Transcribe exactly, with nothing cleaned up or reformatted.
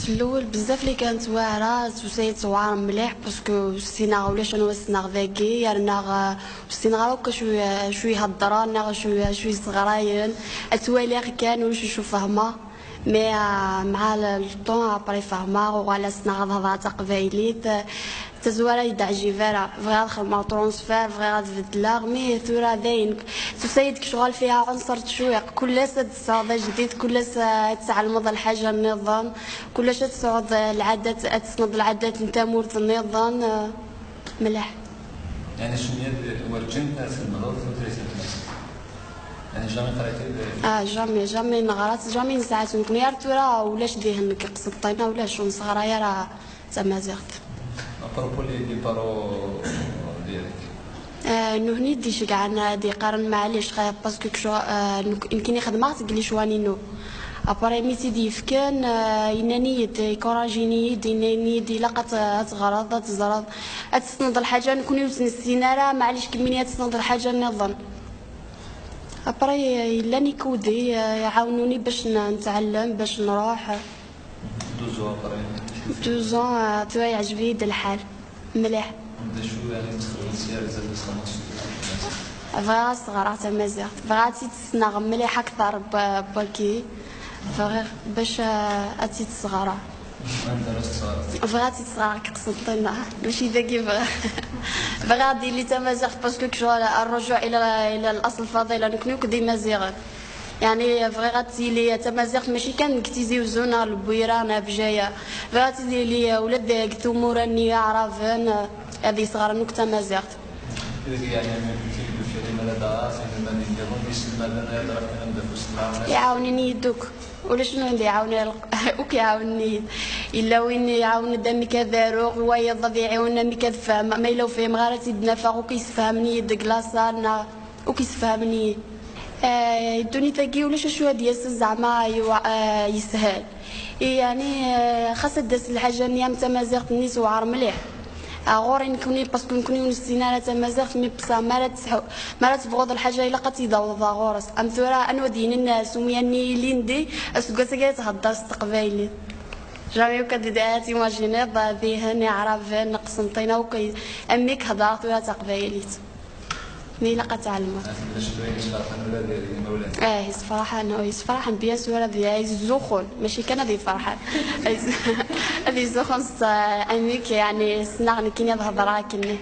Lewwel bezzaf li kan ttwaɛra, tusa-yi tewɛer mliḥ, parce que ur ssineɣ ulac anwa ssneɣ dagi, yerna, euh, ur ssineɣ ara akk acu, acu iheddren, neɣ acu, acu yesseɣrayen. Ad twaliɣ kan, ulac acu fehmeɣ. Mais, euh, مع le temps, après fehmeɣ, uɣaleɣ ssneɣ ad hedreɣ taqbaylit. Tazwara ur yi-d-teɛjib ara. Bɣiɣ ad xedmeɣ transfert, bɣiɣ ad beddleɣ, mais tura dayen, tusa-yi-d ccɣel fiha عنصر التشويق. Kul ass ad tesɛuḍ ajdid, kul ass ad tɛelmeḍ lḥaǧa nniḍen, kul ass ad tesɛuḍ lɛadat, ad tessneḍ lɛadat n tamurt nniḍen. Mliḥ. يعني شنو هي ال-، ورجينا تلمذوا في ثلاثين سنة؟ يعني jamais قريتي ال-، Ah, jamais, jamais neɣra-tt, jamais nesɛa-tt. Nekni ar tura ulac dihin deg Qsenṭina, ulac, ur nesɣaray ara tamaziɣt. À propos les, les parents ديالك. Ah, nuhni d-iceggɛen ad iqqaren maɛlic, xir, parce que kcu-, ah, nek-, nekni xedmeɣ-tt deg licwan-inu. Après mi tt-id-yefken, ah, yennan-iyi-d, ikurajin-iyi-d, yennan-iyi-d ilaq ad t-, ad teɣreḍ, ad teẓreḍ, ad tessneḍ lḥaǧa nekni ur tt-nessin ara, maɛlic kemmini ad tessneḍ lḥaǧa nniḍen. Après, yellan ikudi, ah, iɛawnuni bac n-, netɛellem, bac nruḥ. Douze ans après. Douze ans, ah, tura yeɛjeb-iyi-d lḥal. Mliḥ. D acu yani txedmeḍ s yarza d-txedmeḍ s tmaziɣt? Bɣiɣ ad s-ɣreɣ tamaziɣt. Bɣiɣ ad tt-id-ssneɣ mliḥ akteṛ n waki. Bɣiɣ bac, ah, ad tt-id-sɣreɣ. Anda ara tt-tesɣreḍ? Bɣiɣ ad tt-id-sɣreɣ deg Qsenṭina. Mačči dagi bɣiɣ. Bɣiɣ ad d-yili tamaziɣt, parce que kečč الرجوع إلى، إلى الأصل فضيلة. Nekni akk d imaziɣen. Yani, bɣiɣ ad tili tamaziɣt mačči kan deg Tizi Uzzu neɣ Lbuyra neɣ Bjaya. Bɣiɣ ad tili ula d deg tmura-nni aɛraben, ad yesɣren akk tamaziɣt. Dagi, yani, mi kif d-tufiḍ imalad aɣar, tinelmadin nniḍen, d iselmaden ay d-ṛuḥen anda ɣef uselmaden? Iɛawnen-iyi-d akk. Ulac win d-iɛawnen, akk iɛawnen-iyi-d. Yella win iɛawen-d amek ad aruɣ, wayeḍ ad iɛiwen amek ad fehmeɣ. Ma yella ur fhimeɣ ara, ad tt-id-nafeɣ, akk yessefhamen-iyi-d deg laṣal neɣ akk yessefhamen-iyi. Eh, ddunit-agi ulac acu ad d-yasen zeɛma yewa-, eh, yeshel. I, yani, eh, xas ad d-tas lḥaǧa-nni am tamaziɣt-nni tewɛer mliḥ. Ah, ɣur-i nekni, parce que nekni ur nessin ara tamaziɣt, mi bṣa, mi ara tesḥu-, mi ara tebɣuḍ lḥaǧa, ilaq ad tt-id-awḍeḍ ɣur-s. Am tura, anwa d-yinin, eh, Sumya-nni ilindi, aseggas-agi ad thedder s teqbaylit. Jamais akk ad d-, ad timajiniḍ, eh, dihen, iɛraben, Qsenṭina, akk, am mi k-hedreɣ tura taqbaylit. Mi ilaq ad tɛelmeḍ. Tella cwiya yesferḥen ula d imawlan. Eh, yessefraḥen, oh, yessefraḥen, bien sûr, ad y-, ad yezzuxxun, mačči kan ad yefreḥen. Ad yez-, ad yezzuxxun s, eh, amek, yani, ssneɣ nekkini ad hedreɣ akkenni.